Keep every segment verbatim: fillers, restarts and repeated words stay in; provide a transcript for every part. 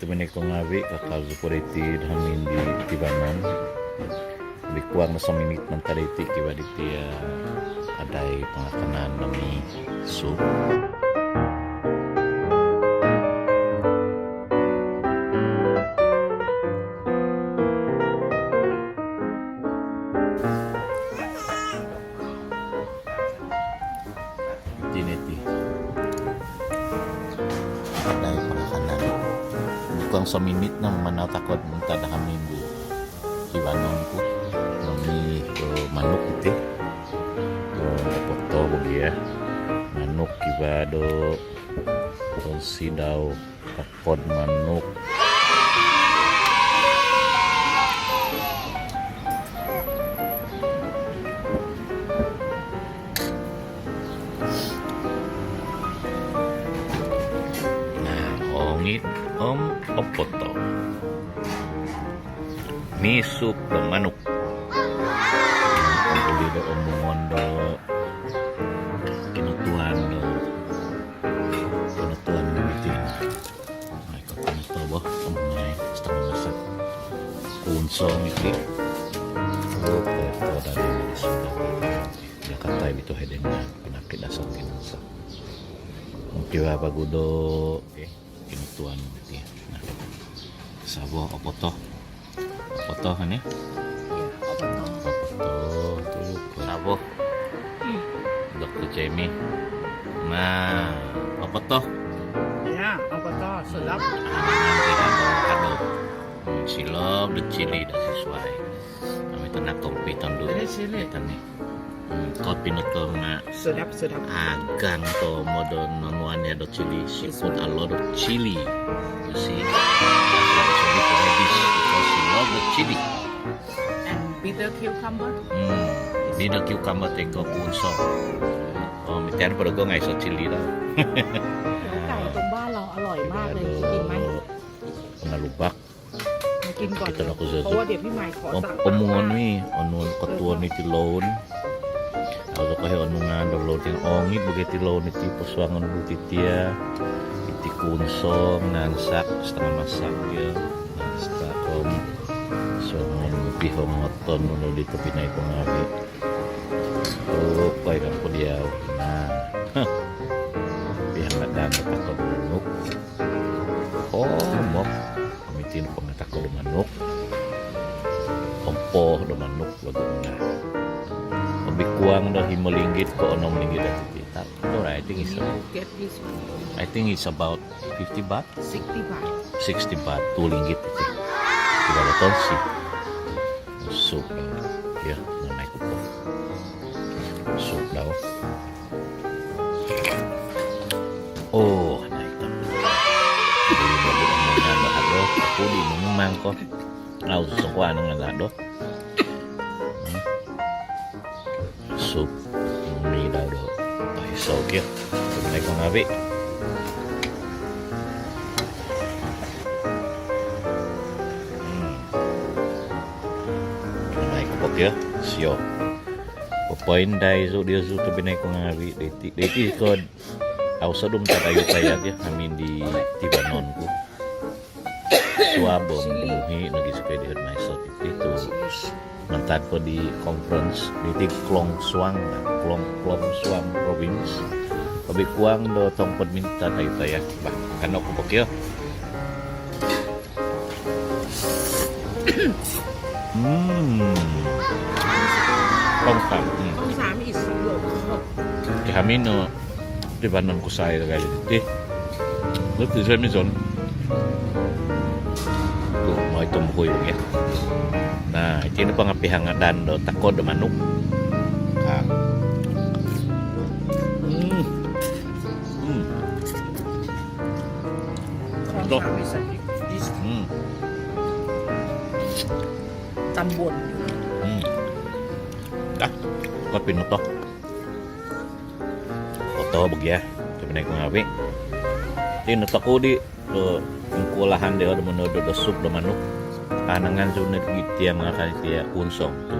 Tobpinai ko ngaavi', kakal zou po doiti do hamin di tivanon. Lobi kuang do sominit mantad doiti kivaa diti, eh, adai pangakanan do miso. Iti no iti. Adai pangakanan. Lobi kuang sominit no mamanau takod mantad do hamin di tivanon ku. Mami, eh, manuk iti. Eh, opoto bo gia. Manuk kivaa do, eh, sidau. Takod manuk. Nah, ongit om opoto. Miso do manuk. Uli do omungon do kinotuan do, kinotuan do bitin. Nah, ikot kinoto bo, om nai, setengah masak. Kunsong iti. Oh, kinoto dari sudah. Dia katai bitu hede nga pinakit asal kinoto. Mungkin apa gudo, eh, kinotuan iti. Nah. Savo, opoto. Opoto kan ya? Iya, opoto. Opoto tu savo. Doktor Jamie. Nah, opoto. Ya, opoto, sedap. Ah, nanti ada kado. Hmm, silog do cili do sisuai. Kami tu nak kopi tondu. Ini cili. Ito ni. Hmm, kopi no to nga. Sedap, sedap. Agang to modon nonuan ya do cili. She put a lot of chili. You see? That's why it's a little reddish, because she love the chili. And bitter cucumber. Hmm. Bitter cucumber tengko kunsong. Oh, mitian pada go ngai so cili tau. ไก่ตรงบ้านเราอร่อยมากเลย ที่กินไหม Pengalubak. Kita nak kuzo tu. Om, omungon mi, onu kotuon iti loun. Au zou kohi onu ngaan do loun ti nga ongit bo gia iti loun iti, posuangon dulu iti tia. Iti kunsong, nansak, setengah masak ya. Nansak om. Suangon pihong oton dulu di tobpinai ko ngaavi'. Tupai kan po diau. Nah. Pihang adan takod manuk. Oh, mok. Komitin po nga takod do manuk. Ompo do manuk bagu nga. Lobi kuang do himo linggit ko onom linggit do titi. Alright, I think it's, I think it's about fifty baht. Sixty baht. Sixty baht, two linggit iti. Kivaa do tonsi. Sup. Ya, nanai ku po. Sup dau. Oh, naik tak. Buli buli amungan dah do. Aku di mangko. Au zou koanangan dah do. Hmm. Sup. Ini dah do. Aiso kio. Tobpinai ko ngaavi'. Hmm. Naik ko kio. Sio. Popoindai zou diozu tobpinai ko ngaavi', doiti, doiti ko au zou do mantad ayud-ayud ya, hamin di tivanon ku. Suab om muhi nogi zou ko dihod maiso titi tu. Mantad po di conference, doiti Klong Suang, Klong, Klong Suang Province. Lobi kuang do tongpod minit mantad ayud-ayud. Bah, kaanu oku po kio. Hmm. Tong sam. Hmm. Tong sam is good. Kami no, di banan kusai do gali ti. Good is Amazon. Tu, moi tombuhui ya. Nah, iti no pangapihangadan do takod do manuk. Ah. Hmm. Hmm. Ito. Hmm. Tambun. Hmm. Dah, kopi no to. Oto bo gia, tobpinai ko ngaavi'. Ti no toku di, eh, ingkuo lahan dia do monodo do sup do manuk. Kaanangan zou no di tia mangakan tia kunsong tu.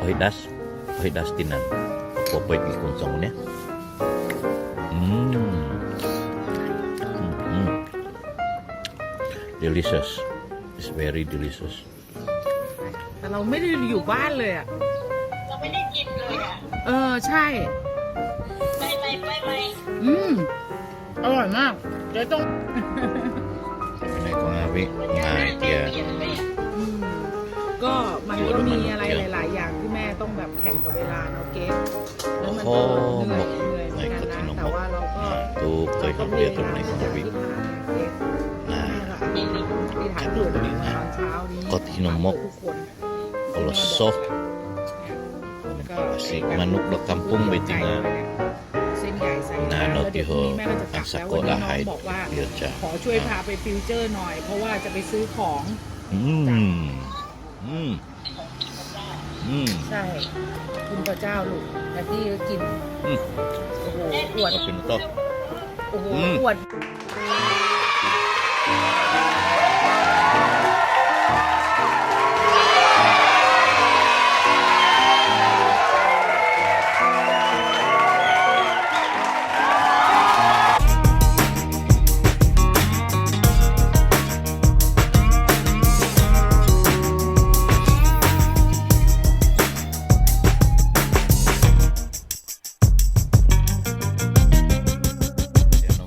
Ohidas, ohidas tinan. Popoit di kunsong ni. Hmm. Hmm, hmm. Delicious. It's very delicious. แต่เราไม่ได้อยู่บ้านเลยอะ เราไม่ได้กินเลยอะ เออ ใช่ ไปไปไปไป อืม อร่อยมาก เจ๊ต้อง ในกองอาวิ ไม่ได้เปลี่ยนเลยอะ อืม ก็มันก็มีอะไรหลายๆอย่างที่แม่ต้องแบบแข่งกับเวลาเนาะเกส แล้วมันก็เหนื่อย เหนื่อยเหมือนกันนะ แต่ว่าเราก็ ถูก เคยทำเรียนตรงไหนของวิ แม่ก็อธิษฐานอยู่นะ ตอนเช้านี้ ก็ที่นมก ทุกคน โอโลโซ ก็ Nasi manuk do kampung beti nga. เส้นใหญ่ใส่น้ำ แล้วเดี๋ยวพรุ่งนี้แม่ก็จะกลับแล้ว วันนี้น้องบอกว่า ขอช่วยพาไปฟิวเจอร์หน่อย เพราะว่าจะไปซื้อของ อืม อืม อืม ใช่ คุณพระเจ้าลูก แต่พี่ก็กิน อืม โอ้โห อวด ขอบคุณครับ โอ้โห อืม อวด